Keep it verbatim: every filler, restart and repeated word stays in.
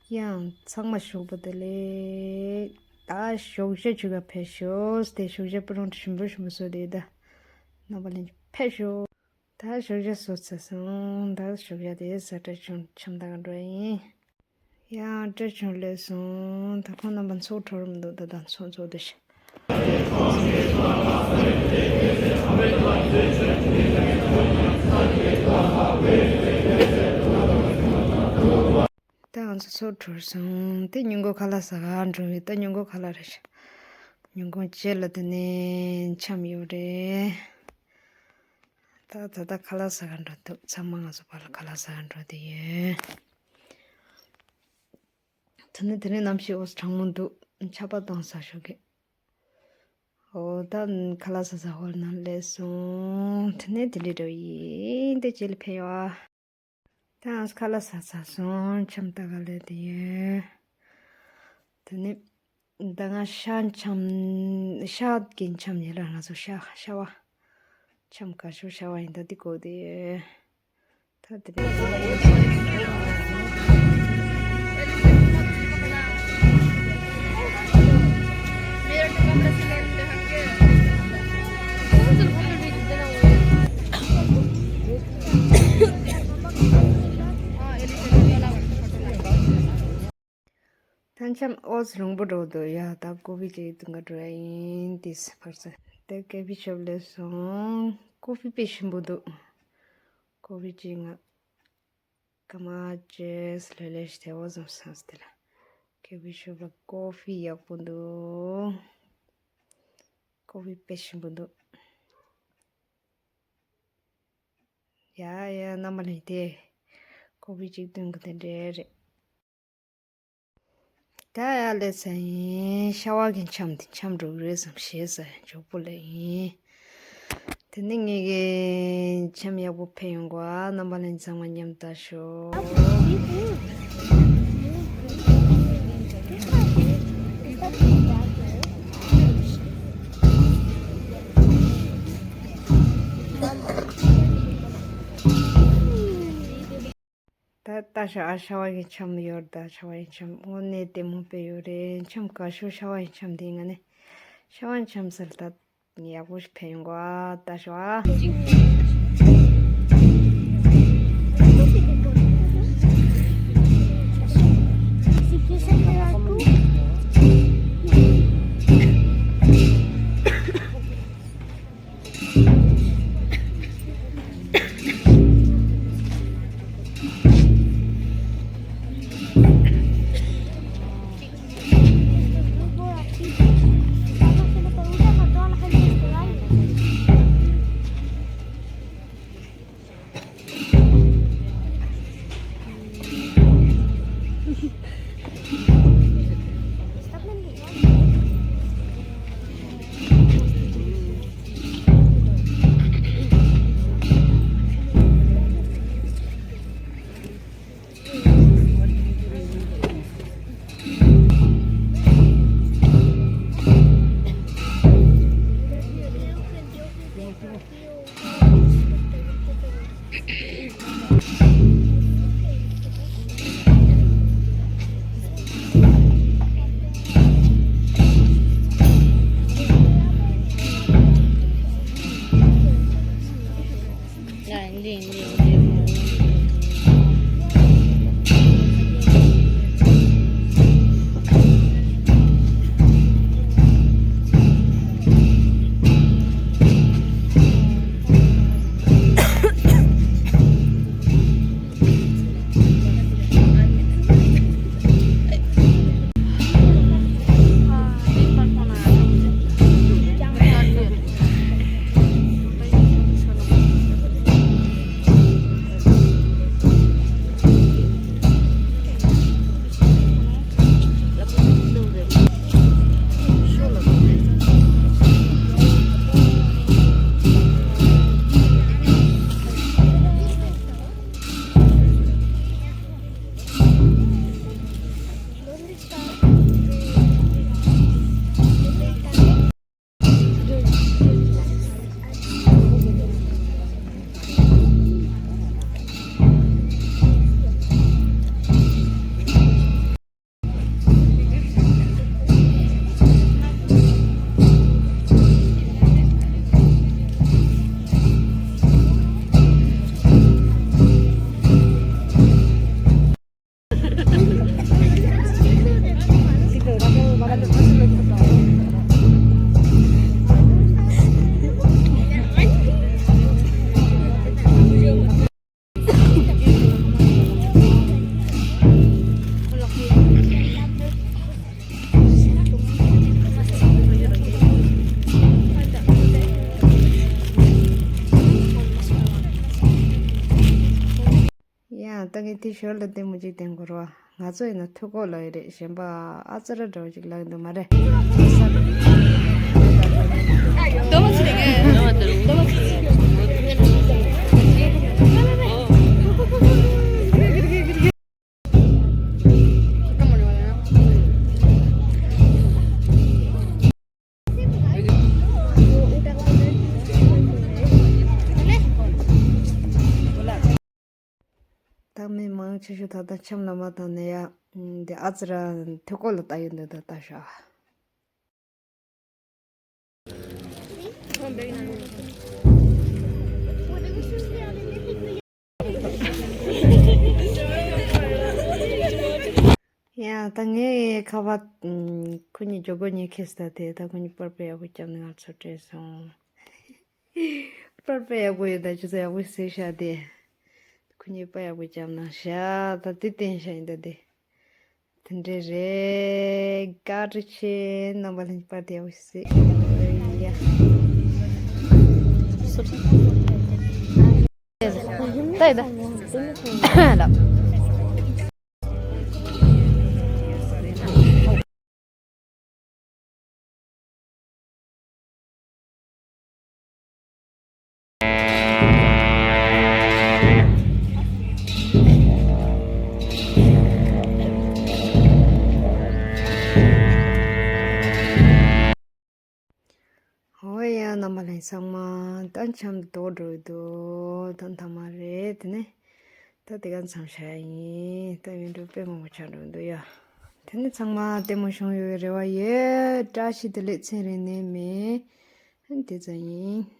ཡང་ཚང་མ་ཞོགས་པ་བདེ་ལེགས། ད་ཞོགས་ཇ་མཆོད་ག་ཕེབས་ཤོག་དེ་ཞོགས་ཇ་པུ་རོང་ཞིམ་པོ་ཞིམ་པོ་བཟོས་ཏེ་ཡོད་ད། རྣམ་པ་ལྷན་རྒྱས་ཕེབས་ཤོག་ད་ཞོགས་ཇ་བཟོས་ཚར་སོང་། ད་ཞོགས་ཇ་དེ་ཟ་སྤྲེལ་ཆུང་འཆམ་ད་ག་འགྲོ་ཡིན། ཡང་སྤྲེལ་ཆུང་སླེབས་སོང་། ད་ཁོང་རྣམ་པ་ཚོགས་འཕྲོ་རིམ་འདུག་ད་ད་ཚོགས་ཚོགས་འདུ་ཞིག་ད་ང་ཚོ་ཚོགས་གྲོལ་སོང་། དེ་ཉིན་གུང་ཁ་ལག་ཟ་ག་འགྲོ་བའི་ད་ཉིན་གུང་ཁ་ལག་རེད་ཤག་ཉིན་གུང་རྗེས་ལ་དེ་ནས་འཆམ་ཡོད་རེད། ད་ད་ལྟ་ཁ་ལག་ཟ་ག་འགྲོ་འདུག་ཚང་མ་ང་ཚོ་བར་ལ་ཁ་ལག་ཟ་ག་འགྲོ་བསྡད་ཡོད། དེ་ནས་དེ་ནས་གནམ་གཤིས་འོ་གྲང་མོ་འདུག་ཆར་པ་བཏང་ས་ཞོག་གི་འོ་ད་ཁ་ལག་ཟ་ས་ཧོལ་ནང་སླེབས་སོང་། དེ་ནས་དེ་འདྲའི་འདྲ་བ་ཡིན། དེ་རྗེས་ལ་ཕེབས་ཡོང་ཨ། ད་ང་ཚོ་ཁ་ལག་ཟ་ཚར་སོང་། འཆམ་ད་ག་ལས་དེ་ཡོད། དེ་ནི་ད་ང་ཤ་འཆམ། ཤ་གི་འཆམ་ཡིན་ལ་ང་ཚོ་ཤ་ཤ་བ། འཆམ་ག་ཤོ་ཤ་བ་ཡིན་ད་དེ་གོ་དེ་ཡོད། ད་དེ་ནི། ཐང་འཆམ་འོ་ཙི་རིང་པོ་འགྲོ་འདུག་ཡ་ད་ཀོ་ཕི་ཅིག་འཐུང་ག་འགྲོ་ཡ་ཡིན། དེ་སི་ཕར་ཚ་དེ་ཀེ་ཕི་ཤོབ་སླེབས་སོང་། ཀོ་ཕི་དཔེ་ཞིམ་པོ་འདུག་ཀོ་ཕི་ཅིག་ང་ཀ་མ་ཅེས་ལེ་ལེ་ཞིག་དེ་འོ་ཙམ་སངས་དེ་ལ་ཀེ་ཕི་ཤོབ་ལ་ཀོ་ཕི་ཡག་པོ་འདུག་ཀོ་ཕི་དཔེ་ཞིམ་པོ་འདུག་ཡ་ཡ་རྣམ་པ་ལྷན་རྒྱས། ཀོ་ཕི་གཅིག་བཏུང་གི་དེ་འདྲས་རེད། ད་ཡ་ལེ་ཚ་ཡིན། ཤ་བ་གི་འཆམ་དེ་འཆམ་འགྲོ་གི་རེད་བསམ་ཞེས་ཟ་མགྱོགས་པོ་ལེ་ཡིན། དེ་ནི་ངེད་ཀྱི་འཆམ་ཡག་པོ་ཕེབས་ཡོང་གོ་ཨ། རྣམ་པ་ལྷན་རྒྱས་ཚང་མ་མཉམ་དུ་ལྟ་ཤོག་ད་ལྟ་ཤ་ཨ་ཤ་བ་གི་འཆམ་ཡོད་ད། ཤ་བ་གི་འཆམ་དངོས་གནས་ལྟད་མོ་དཔེ་ཡོད་རེད། འཆམ་དགའ་ཤོས་ཤ་བ་གི་འཆམ་དེ་ང་ནི་ཤ་བ་འཆམ་ཟེར་ད་ཡག་པོ་ཞིག་ཕན་ཡོང་གོ་ཨ། ལྟ་ཤོག་ཨ། དེ་ཞོར་ལ་ལྟད་མོ་གཅིག་བསྟན་དགོས་རེད་བ། ང་ཚོ་ཡིན་ན་ཐུག་ཁོག་ལ་ཡོད་རེད། གཞན་པ་ཨ་ཙི་ར་འདྲ་བོ་ཅིག་ལ་ཡོད་འདུག་མ་རེད། ད་མི་མང་ཆེ་ཤོས་ད་ལྟ་འཆམ་ལ་མ་བཏང་ནས་ཡ། འདི་ཨ་ཙི་ར་ཐུག་ཁོག་ལ་ལྟ་ཡོད་འདུག་ད་ལྟ་ཤག་ཡ་ད་ངའི་ཁ་པར་ཁོ་གཉིས་ཇོ་གོ་གཉིས་ཁེས་ད་དེ་ད་ཁོ་གཉིས་པར་པའི་ཡག་པོ་བརྒྱབ་ནས་ང་ཚོ་སྤྲད་སོང་། པར་པའི་ཡག་པོ་ཡོད་ད་ཆུ་ཚོད་ཡག་པོ་ཟེར་ཤག་དེ། ཁོ་གཉིས་པར་ཡག་པོ་བརྒྱབ་ན་ཤག་ད་དེ་བསྟན་ཤག་ཡིན་ད་དེ། དེ་འདྲས་རེད། བཀའ་དྲིན་ཆེ། རྣམ་པ་ལྷན་པར་དེ་ཡག་པོ་ཞིག་གཟིགས་ཡ། ད་ཡིན་ད། ལགས། ཨོ་ཡ། རྣམ་པ་ལྷན་ཚང་མ་ད་འཆམ་དུ་འགྲོ་འདུག་ད་མཐའ་མ་རེད། དེ་ནས་ད་དེ་ག་མཚམས་བཞག་ཡིན། ད་ཡུན་འགྲོ་དཔེ་མང་པོ་ཆགས་འགྲོ་འདུག་ཡ། དེ་ནས་ཚང་མ་ལྟད་མོ་བྱུང་ཡོད་པའི་རེ་བ་ཡོད། བཀྲ་ཤིས་བདེ་ལེགས། ཚེ་རིང་ནད་མེད། དེ་ཙམ་ཡིན།